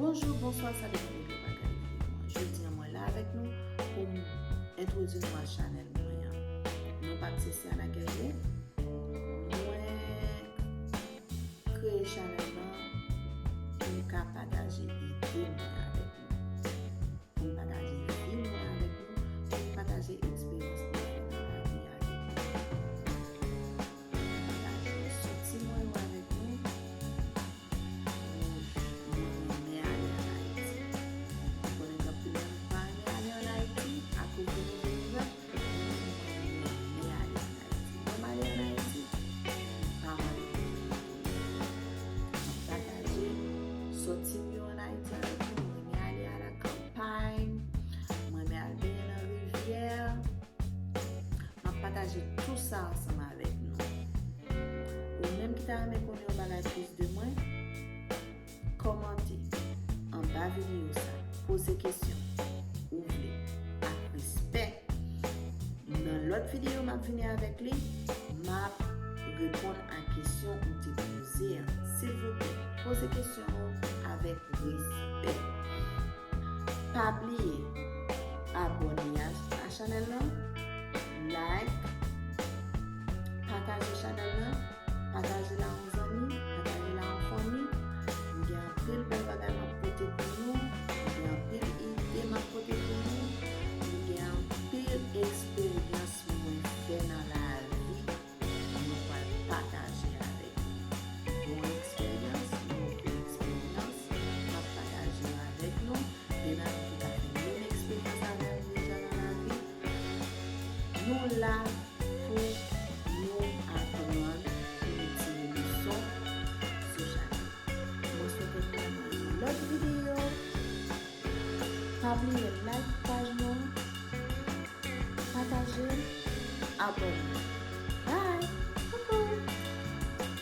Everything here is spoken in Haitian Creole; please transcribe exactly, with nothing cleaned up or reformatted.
Bonjou, bonswa, sa depann de lè w pa gade videyo an. Jodi a mwen la avèk nou pou m entwodui nou a chanèl mwen an. Non pa m se Siana Guerrier. Mwen kreye chanèl lan pou m ka pataje ide mwen avèk nou, pou m pataje vi mwen avèk nou, pou m pataje eksperyans mwen fè nan lavi avèk nou, pou m pataje soti mwen yo avèk nou. Mwen renmen ale ann Ayiti. M konnen gen anpil moun ki pa renmen ale ann Ayiti akoz de move nouvèl. Mwen renmen ale ann Ayiti. Lè m ale ann Ayiti, m pa mande pou m retounen. M ap pataje sòti m yo ann Ayiti avèk nou. Mwen renmen ale alakanpay. Mwen renmen al benyen nan rivyè. M ap pataje tou sa ansanm avèk nou. Ou menm ki ta renmen konnen yon bagay plis de mwen, kòmante anba videyo sa, poze kesyon ou vle ak respè. Nan lòt videyo m ap vini avèk li, m ap reponn a kesyon ou te poze an. Silvouplè, poze kesyon ou avèk respè. Pa bliye abòne a, a chanèl lan, like, pataje chanèl lan, pataje l a yon zanmi, pataje l a yon fanmi. M gen anpil bèl bagay m ap pote pou nou, m gen anpil ide m ap pote pou nou, m gen anpil eksperyans mwen fè nan lavi. Nou pral pataje avèk nou bon eksperyans, move eksperyans, m ap pataje yo avèk nou. Gen nan nou ki ka fè menm eksperyans avè m deja nan lavi. Nou la pou nou aprann, pou nou tire leson sou chak. Mwen swete nou nan yon lòt videyo. Pa bliye like paj nou, pataje, abòne.